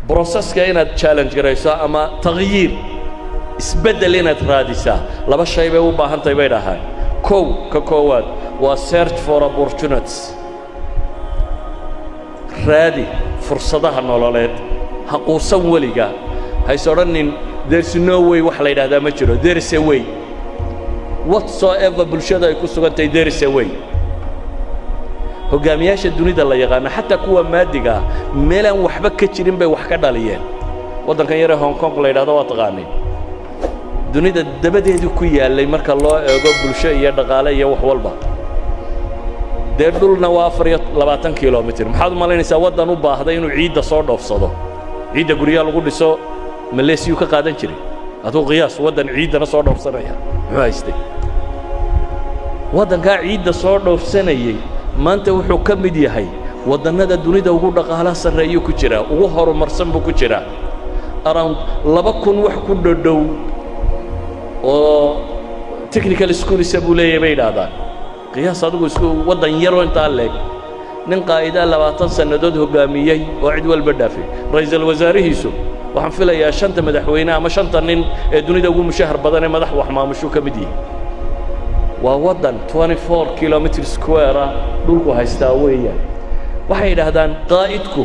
Processka inaad challenge garayso ama takhyiir, isbeddel inaad raadisaa, laba shay bay u baahan tahay, bay dhahaan. Kow, ka koowaad waa search for opportunities, raadi fursadaha nololeed. Ha quusan weliga, hays odhanin "There's no way." Wax la yidhahdaa ma jiro. There is a way. Whatsoever bulshada ay ku sugan tahay, there is a way. Hoggaamiyaasha dunida la yaqaano, xataa kuwa maadiga ah, meelaan waxba ka jirin bay wax ka dhaliyeen. Waddankan yaree Hong Kong la yidhahdo waa taqaaniin, dunida dabadeedu ku yaallay marka loo eego bulsho iyo dhaqaale iyo wax walba. Dee dhulna waa 24 kilomitir. Maxaad u malaynaysaa waddan u baahday inuu ciidda soo dhoofsado, ciidda guryaha lagu dhiso Maleesiyuu ka qaadan jiray? Aduu qiyaas, waddan ciiddana soo dhoofsanaya muxuu haystay? Waddankaa ciidda soo dhoofsanayey maanta wuxuu ka mid yahay waddannada dunida ugu dhaqaalaha sarreeyuu ku jiraa, ugu horumarsan buu ku jiraa. Around 2000 wax ku dhodhow oo technical schoolsa buu leeyahay, bay idhaahdaan. Qiyaas adigu isku waddan yaroo intaa leeg, nin qaa'idaa 20 sannadood hoggaamiyey oo cid walba dhaafay. Ra'iisul wasaarihiisu waxaan filayaa shanta madaxweyne ama shanta nin ee dunida ugu mushahar badan ee madax wax maamushuu ka mid yihi. Waa waddan 24 kilometer square ah dhulku haystaa weeyaan. Waxay yidhaahdaan qaa'idku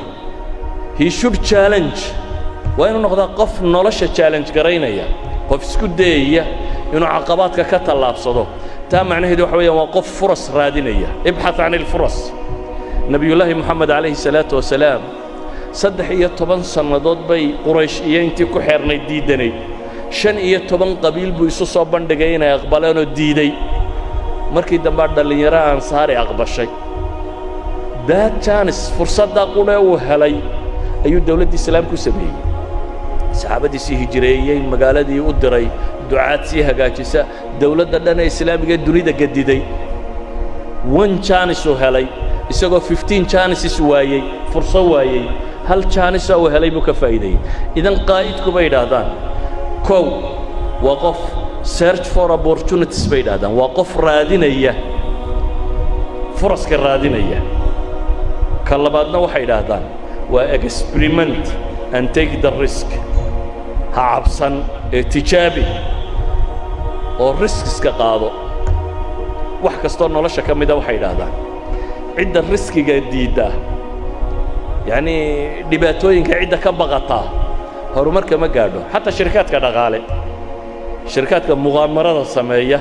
he should challenge, waa inuu noqdaa qof nolosha challenge garaynaya, qof isku dayaya inuu caqabaadka ka tallaabsado. Taa macnaheedu waxa weeyaan waa qof furas raadinaya. ابحث عن الفرص. Nebiyullaahi Moxamed calayhi salaatu wasalaam 13 sannadood bay Quraysh iyo intii ku xeernayd diiddanayd. 15 qabiil buu isu soo bandhigay inay aqbaleenoo diiday. Markii dambaa dhallinyaro Ansaari aqbashay. That chance, fursaddaa qudhe uu helay, ayuu dawladdii islaamku sameeyey, saxaabadiisii hijireeyey, magaaladii u diray ducaad sii hagaajisa, dawladda dhan ee islaamiga ee dunida gediday. One chance uu helay, isagoo 15 chances waayey, furso waayey, hal chance uu helay buu ka faa'iideeyey. Idan qaa'idku, bay idhaahdaan, kow waa qof search for opportunities, bay idhahdaan, waa qof raadinaya furaska raadinaya. Ka labaadna waxay idhaahdaan waa experiment and take the risk. Ha cabsan ee tijaabi oo riskiska qaado. Wax kastoo nolosha ka mida, waxay idhaahdaan, cidda riskiga diidda, yacnii dhibaatooyinka cidda ka baqataa, horumarka ma gaadho. Xataa shirkaadka dhaqaale, shirkaadka muqaamarada sameeya,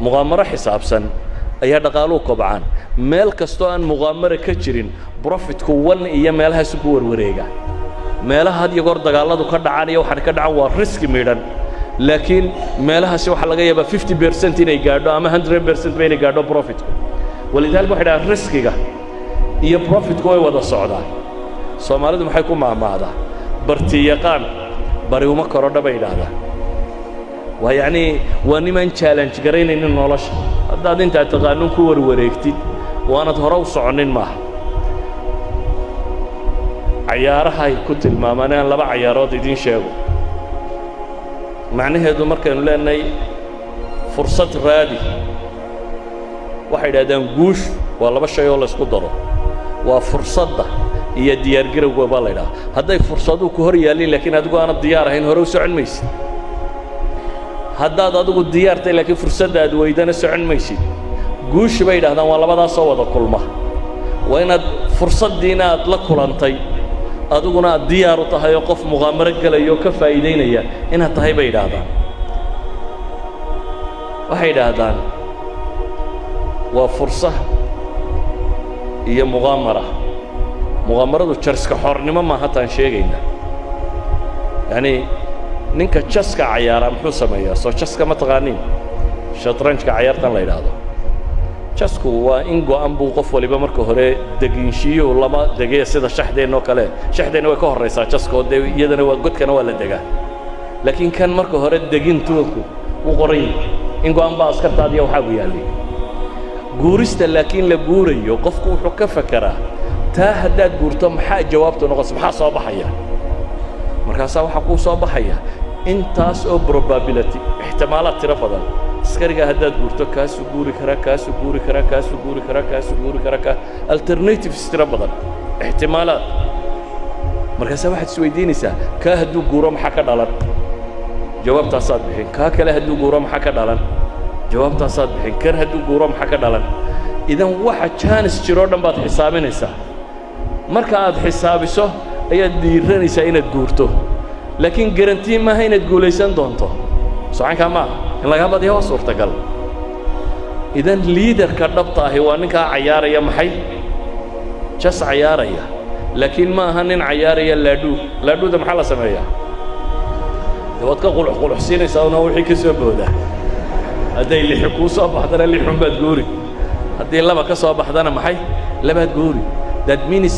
muqaamaro xisaabsan ayaa dhaqaaluhu kobcaan. Meel kastoo aan muqaamara ka jirin, profitku one iyo meelahaasu ku warwareega. Meelaha had iyo goor dagaalladu ka dhacaan iyo waxaan ka dhacan waa riski midhan, laakiin meelahaasi waxaa laga yaabaa 50% inay gaadho ama 100% ba inay gaadho profitku. ولذلك waxay dhahaan riskiga iyo profitku way wada socdaan. Soomaalidu maxay ku maahmaahdaa? "Barti yaqaan bari uma korodha," bay idhaahdaan. Waa yacnii waa nimaan challenge garaynaynin nolosha. Haddaad intaad taqaanuun ku warwareegtid waanad hore u soconnin maaha. Cayaarahay ku tilmaamaan aan laba cayaarood idiin sheego. Macnaheedu markaynu leenahay fursad raadi, waxay idhahdaan guushu waa laba shay oo laysku daro, waa fursadda iyo diyaargarowga baa la idhaha. Hadday fursaduhu ku hor yaallin laakiin adigu aanad diyaar ahayn, hore u socon maysid. Haddaad adigu diyaartay laakiin fursadda aad weydana, socon maysid. Guushu, bay yidhahdaan, waa labadaasoo wada kulma. Waa inaad fursaddiina aad la kulantay, adiguna aad diyaar u tahay oo qof muqaamaro gelaya oo ka faa'iidaynaya inaad tahay, bay yidhaahdaan. Waxay yidhaahdaan waa fursa iyo muqaamara. Muqaamaradu jarska xornimo maaha taan sheegayna. Yacnii ninka chesska cayaara muxuu sameeyaa? Soo chesska ma taqaaniin? Shatranjka, cayaartan la yidhaahdo chessku, waa in go'an buu qof waliba marka hore deginshiyuhu lama degee sida shaxdeenna oo kale. Shaxdeenna way ka horraysaa chesska oo dee iyadana waa godkana waa la degaa, laakiin kan marka hore degintuunku wuu qoran yahay, in go'an baa askartaadiya waxaagu yaallay. Guurista laakiin la guurayo, qofku wuxuu ka fekeraa taa haddaad guurto maxaa jawaabtu noqonaysa, maxaa soo baxaya? Markaasaa waxaa kuu soo baxaya intaas oo probability, ixtimaalaad tiro badan. Askariga haddaad guurto, kaasuu guuri karaa, kaasuu guuri karaa, kaasuu guuri karaa, kaasuu guuri karaa, ka alternatives tiro badan, ixtimaalaad. Markaasaa waxaad isweydiinaysaa, kaa hadduu guuro maxaa ka dhalan? Jawaabtaasaad bixin. Kaa kale hadduu guuro maxaa ka dhalan? Jawaabtaasaad bixin. Kan hadduu guuro maxaa ka dhalan? Idan waxa chance jiroo dhan baad xisaabinaysaa. Marka aad xisaabiso ayaad dhiiranaysaa inaad guurto, laakiin guarantee maaha inaad guulaysan doonto. Socankaa maaha in lagaa badiya, waa suurtagal. Idan leaderka dhabta ahi waa ninkaa cayaaraya, maxay, chess cayaaraya, laakiin ma aha nin cayaaraya laadhuu. Laadhuuda maxaa la sameeyaa? De waad ka qulux quluxsiinaysaa una wixii ka soo booda. Hadday lixi kuu soo baxdana lixun baad guuri, haddii laba ka soo baxdana maxay, labaad guuri. That means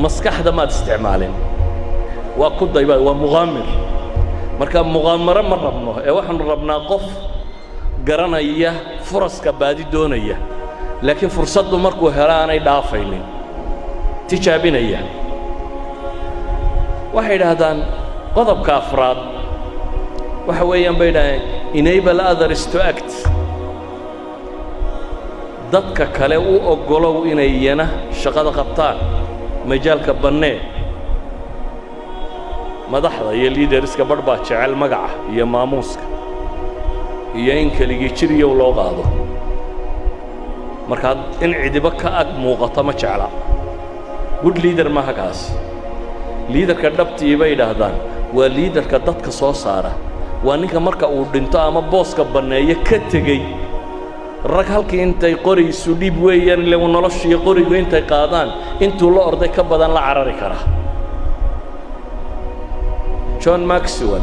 maskaxda maad isticmaalin, waa ku dayba, waa muqaamir. Marka muqaamaro ma rabno ee waxaanu rabnaa qof garanaya furaska, baadi doonaya, laakiin fursaddu markuu helo aanay dhaafaynin, tijaabinaya. Waxay idhaahdaan qodobka afraad waxa weeyaan, bay idhahdeen, enable others to act. Dadka kale u oggolow inay iyana shaqada qabtaan, majaalka bannee. Madaxda iyo leaderska barh baa jecel magaca iyo maamuuska iyo in keligii jiriyow loo qaado. Markaa in cidibo ka ag muuqato ma jecla. Good leader maaha kaasi. Leaderka dhabtii, bay idhaahdaan, waa leaderka dadka soo saara, waa ninka marka uu dhinto ama booska banneeyo ka tegey rag halkii intay qori isu dhiib weeyaan, ile noloshiiyo qorigu intay qaadaan intuu la orday ka badan la carari kara. John Maxwell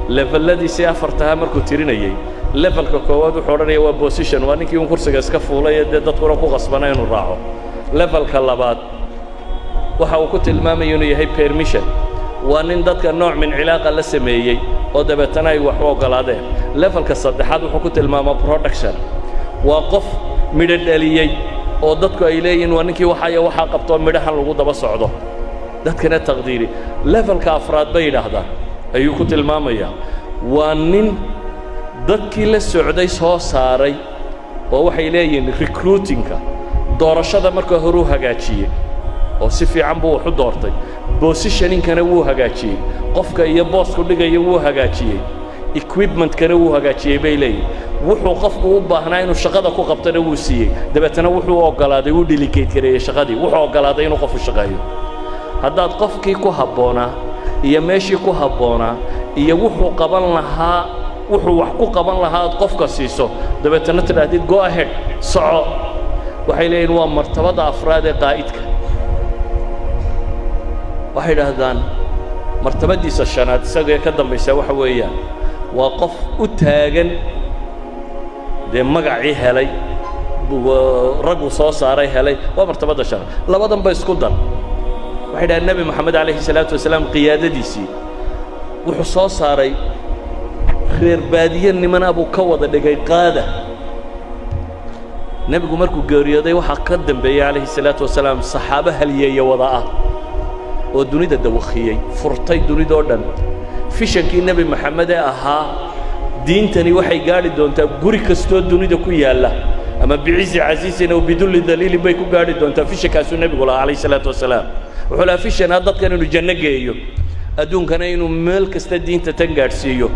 leveladiisii afartahaa markuu tirinayey, levelka koowaad wuxuu odhanaya waa position, waa ninkii un kursiga iska fuulay ee dee dadkuna ku qasbana inuu raaco. Levelka labaad waxa uu ku tilmaamaya inuu yahay permission, waa nin dadka nooc min cilaaqa la sameeyey oo dabeetana ay wax u oggolaadeen. Levelka saddexaad wuxuu ku tilmaamaa production, waa qof midho dhaliyey oo dadku ay leeyihiin waa ninkii waxaya waxaa qabtoo midhahan lagu daba socdo, dadkana taqdiiri. Levelka afraad, bay yidhaahdaan, ayuu ku tilmaamayaa waa nin dadkii la socday soo saaray, oo waxay leeyihiin recruitingka, doorashada marka horuu hagaajiyey oo si fiican buu wax u doortay, positioningkana wuu hagaajiyey, qofka iyo boosku dhigaya wuu hagaajiyey, equipmentkana wuu hagaajiyey, bay leeyihin. Wuxuu qofku u baahnaa inuu shaqada ku qabtana wuu siiyey. Dabeetana wuxuu oggolaaday, wuu delegate gareeyey shaqadii, wuxuu oggolaaday inuu qofu shaqeeyo. Haddaad qofkii ku habboonaa iyo meeshii ku habboonaa iyo wuxuu qaban lahaa, wuxuu wax ku qaban lahaa aad qofka siiso, dabeetana tidhaahdid "Go ahead, soco," waxay leeyihin waa martabada afraad ee qaa'idka. Waxay idhaahdaan martabadiisa shanaad isagee ka dambaysa waxa weeyaan waa qof u taagan, dee magacii helay, raggu soo saaray helay, waa martabadda shanaad. Labadan ba isku dar. Waxay dhahaan Nebi Moxamed calayhi salaatu wasalaam qiyaadadiisii wuxuu soo saaray reer baadiye nimana buu ka wada dhigay qaada. Nebigu markuu geeriyooday waxaa ka dambeeyey calayhi salaatu wasalaam saxaabo halyeeye wada ah oo dunida dawakhiyey, furtay dunidoo dhan. Visionkii Nebi Moxamed ee ahaa diintani waxay gaadhi doontaa guri kastoo dunida ku yaalla, ama بعز عزيز أو بذل ذليل bay ku gaadhi doontaa. Visionkaasuu nebigu lahaa calayhi salaatu wasalaam. Wuxuu lahaa vision ah dadkan inuu janno geeyo, adduunkana inuu meel kasta diinta tan gaadhsiiyo.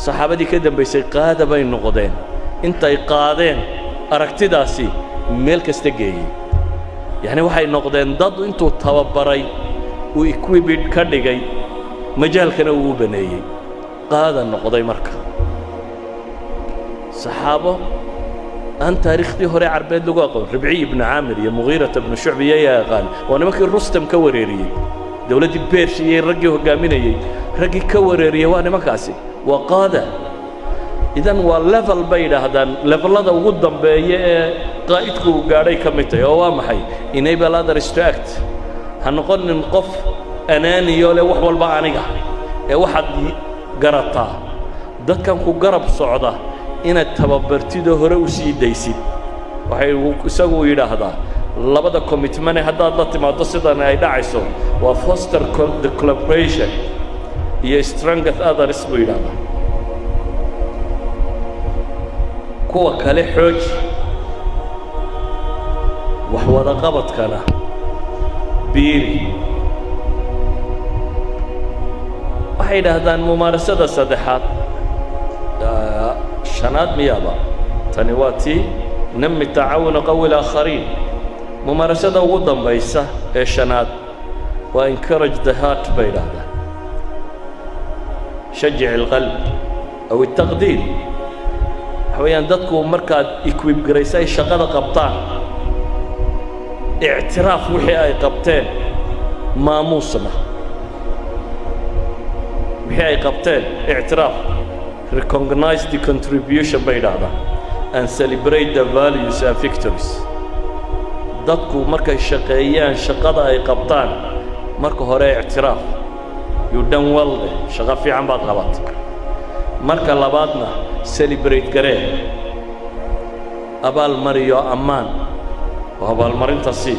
Saxaabadii ka dambaysay qaada bay noqdeen, intay qaadeen aragtidaasi meel kasta geeyey. Yacni waxay noqdeen dad intuu tababaray uu equipped ka dhigay, majaalkana uu u baneeyey, qaada noqday. Marka saxaabo aan taariikhdii hore Carbeed lagu aqoon, Ribciy ibnu Caamir iyo Mugiirata ibnu Shucbi iyayaa yaqaan, waa nimankii Rustam ka wareeriyey dowladdii Beershiyey, raggii hogaaminayey, raggii ka wareeriyey waa nimankaasi, waa qaada. Idan waa level, bay yidhaahdaan, levelada ugu dambeeya ee qaa'idku uu gaadhay ka mid tahay, oo waa maxay? Enable others to act. Ha noqonin qof anaaniyo leh wax walba aniga, ee waxaad garataa dadkan ku garab socda inaad tababartidoo hore u sii daysid. Waxay isagu yidhaahdaa labada commitment haddaad la timaaddo sidan ay dhacayso waa foster the collaboration iyo strength others, buu yidhaahdaa. Kuwa kale xooji, wax wadaqabadkana biiri. Waxay yidhaahdaan mumaarasada saddexaad, shanaad miyaaba? Tani waa tii نمّي التعاون قوّي الآخرين. Mumaarasada ugu dambaysa ee shanaad waa encourage the heart bay yidhaahdaan، شجع القلب أو التقدير. Waxa weeyaan dadku markaad equip garaysa ay shaqada qabtaan, ictiraaf wixii ay qabteen, maamuusna wixii ay qabteen, ictiraaf, recognize the contribution bay yidhaahdaan, and celebrate the values and victories. Dadku markay shaqeeyaan, shaqada ay qabtaan, marka hore ictiraaf, you done well de, shaqo fiican baad qabatay. Marka labaadna celebrate garee, abaal mariyo, ammaan oo abaalmarinta sii.